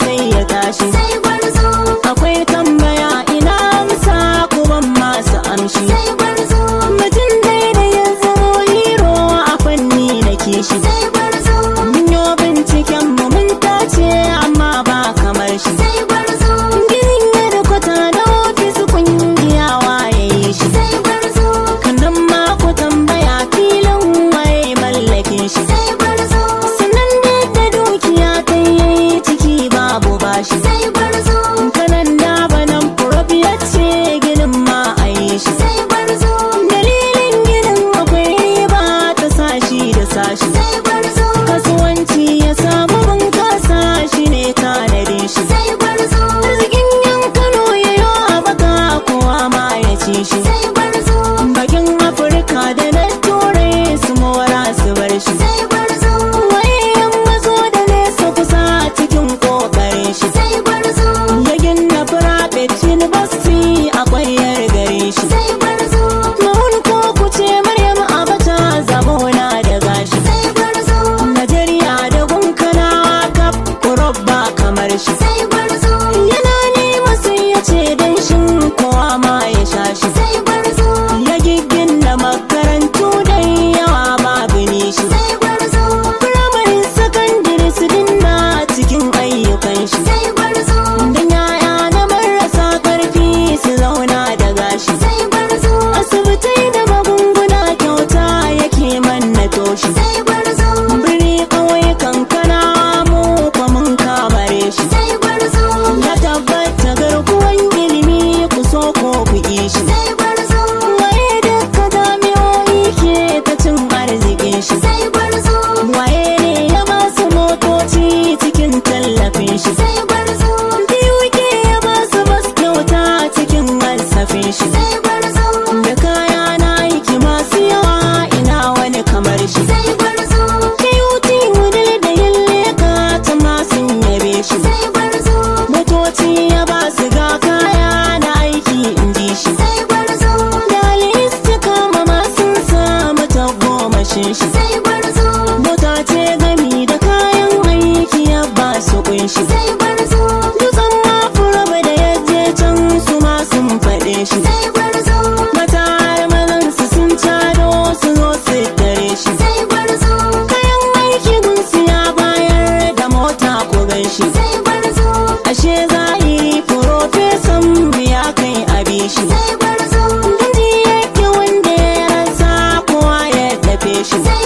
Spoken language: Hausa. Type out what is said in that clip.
sai ya tashi. Sai gwarzo. Akwai tambaya, ina amsa? Kuban masu amshi. Sai gwarzo. Mutum dai da ya zamo hero a fanni na kishi. Sai gwarzo. Mun yo binciken mu, mun tace, amma ba kamar shi. Sai gwarzo. Ginin kwata da ofis, kungiya waye shi? Sai gwarzo. Kanan ma ku tambaya, filin waye mallakin shi? Sai gwarzo. Sannan da dukiya ta yi ciki babu bashi. Sai gwarzo. Kanan da banan prof ya ce ginin ma a yi shi. Sai gwarzo. Dalilin ginin akwai riba ta sashi da sashi. Sai gwarzo. Kasuwanci ya samu bunƙasa, shi ne tanadin shi. Sai gwarzo. Arzikin yan Kano ya yi baka, kowa ma ya ci shi. Sai gwarzo. Bakin Afirka da na Turai su mora su bar shi. Sai gwarzo. Wayan mazo da nesa kusa cikin kokarin shi. Sai gwarzo. Ya gina private university a ƙwaryar gare shi. Sai gwarzo. Mahun ko kuce Maryam Abacha zabona da gashi. Sai gwarzo. Najeriya da gunkanawa kaf ba kamar shi. Sai gwarzo. Yana nema sai ya ce dan shin kowa ma ya sha shi. Sai gwarzo. Ya giggina makarantu da yawa, babu nishi. Sai gwarzo. Firamare, sakandare su dinna cikin ayyukan shi. Sai gwarzo. Dan yaya na marasa karfi su zauna da gashi. Sai gwarzo. Asibitai da magunguna kyauta yake manna toshi. Sai gwarzo. Birni, kawai kankana mu kwa mun kamare shi. Sai gwarzo. Ya tabbata garkuwan ilimi, ku so ko ku ƙi shi. Sai gwarzo. Waye duka jami'o'i ke ta cin arzikin shi? Sai gwarzo. Waye ne ya ba su motoci cikin tallafin shi? Sai gwarzo. BUK ya ba su bas kyauta cikin kasafin shi. Sai gwarzo. Da kaya na aiki masu yawa, ina wani kamar shi? Sai gwarzo. KUT, Wudil da Yalleka ta ma sun yabe shi. Sai gwarzo. Motoci ya ba su, ga kaya na aiki, in ji shi. Sai gwarzo. Da kama ma sun samu tagomashin shi. Sai gwarzo. Mota ce gami da kayan aiki ya ba su kunshi. Sai gwarzo. Dutsen ma prof da ya je can, su ma sun faɗe shi. Sai gwarzo. Mata har mazan su sun cado su zo su tare shi. Sai gwarzo. Kayan aiki gunsu ya bayar da mota, ko gan shi. Sai gwarzo. Ashe zahiri profesan mu ya kai abi shi. Sai gwarzo. Ganji yake, wanda ya rasa kowa ya dafe shi. Sai